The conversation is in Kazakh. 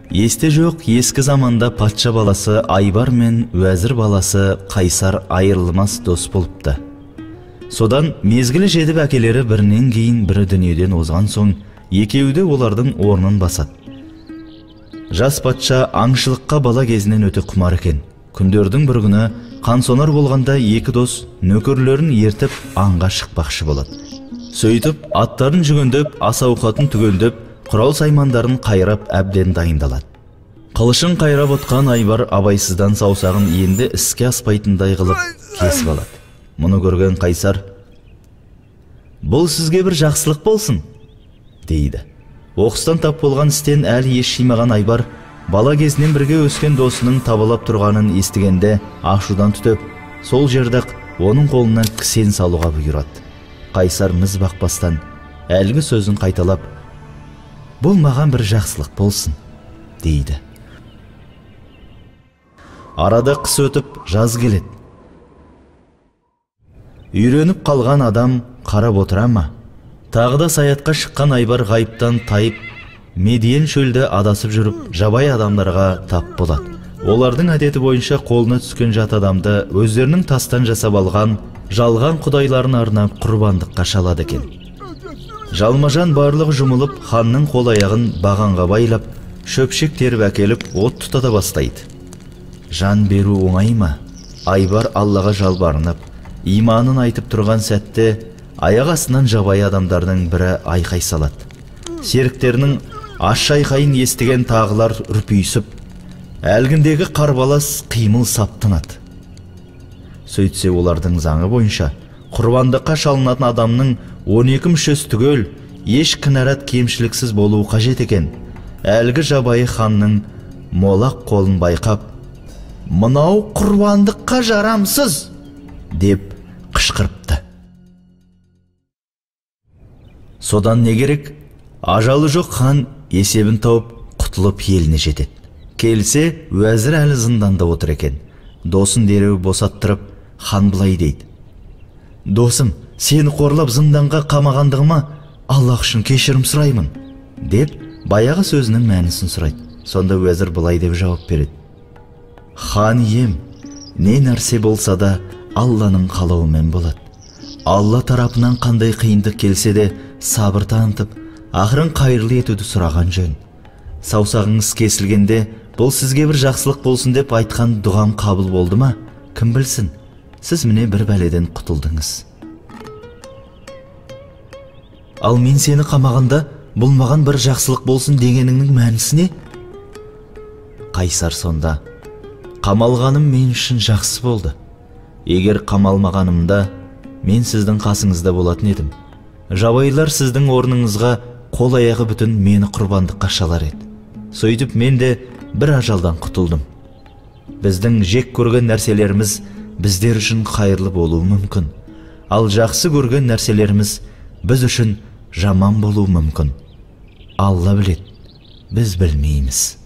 Есте жоқ, ескі заманда патша баласы Айбар мен уәзір баласы Қайсар айырылмас дос болыпты. Содан мезгілі жетіп әкелері бірінен кейін бірі дүниеден озған соң, екеуі де олардың орнын басады. Жас патша аңшылыққа бала кезінен өте құмар екен. Күндердің бір күні қансонар болғанда екі дос нөкерлерін ертіп аңға шықпақшы болады. Сөйтіп аттарын жүгендеп, ас ауқатын түгелдеп, құрал саймандарын қайрап әбден дайындалады. Қылышын қайрап отқан Айбар абайсыздан саусағын енді іске аспайтындай қылып кесіп алады. Мұны көрген Қайсар, «Бұл сізге бір жақсылық болсын», дейді. Оқыстан тап болған істен әлі ес жимаған Айбар, бала кезінен бірге өскен досының табалап тұрғанын естігенде ашудан түтеп, сол жерде-ақ оның қолынан кісен салуға бұйырады. Қайсар міз бақпастан әлгі сөзін қайталап, «Бұл маған бір жақсылық болсын», дейді. Арада қыс өтіп, жаз келеді. Үйреніп қалған адам қарап отыра ма? Тағы да саятқа шыққан Айбар ғайыптан тайып, медиен шөлді адасып жүріп, жабайы адамдарға тап болады. Олардың әдеті бойынша қолына түскен жат адамды өздерінің тастан жасап алған жалған құдайларын арнап құрбандыққа шалады екен. Жалмажан барлығы жұмылып, ханның қол аяғын бағанға байлап, шөпшек теріп әкеліп, от тұтата бастайды. Жан беру оңай ма? Айбар Аллаға жалбарынып, иманын айтып тұрған сәтте аяқ астынан жабайы адамдардың бірі айқай салады. Серіктерінің ащы айқайын естіген тағылар үрпиісіп, әлгіндегі қарбалас қимыл саптынады. Сөйтсе олардың заңы бойынша құрбандыққа шалынатын адамның 12 мүшесі түгел, еш кінәрат кемшіліксіз болуы қажет екен. Әлгі жабайы ханның молақ қолын байқап, «Мынау құрбандыққа жарамсыз!» деп қышқырыпты. Содан не керек? Ажалы жоқ хан есебін тауып, құтылып еліне жетеді. Келсе, уәзір әлі зынданда отыр екен. Досын дереу босаттырып, хан былай дейді: «Досым, сені қорлап зынданға қамағандығыма Аллах үшін кешірім сұраймын», деп баяғы сөзінің мәнісін сұрайды. Сонда уәзір былай деп жауап береді: «Хан ием, не нәрсе болса да Алланың қалауымен болады. Алла тарапынан қандай қиындық келсе де сабыр танытып, ақырын қайырлы етуді сұраған жөн. Саусағыңыз кесілгенде бұл сізге бір жақсылық болсын деп айтқан дұғам қабыл болды ма? Кім білсін? Сіз міне бір бәледен құтылдыңыз. Ал мен сені қамағанда бұл маған бір жақсылық болсын дегеніңнің мәнісі не?» Қайсар сонда, «Қамалғаным мен үшін жақсы болды. Егер қамалмағанымда мен сіздің қасыңызда болатын едім. Жабайылар сіздің орныңызға қол аяғы бүтін мені құрбандыққа шалар еді. Сөйтіп мен де бір ажалдан құтылдым. Біздің жек көрген нәрселеріміз біздер үшін қайырлы болуы мүмкін. Ал жақсы көрген нәрселеріміз біз үшін жаман болуы мүмкін. Алла біледі, біз білмейміз».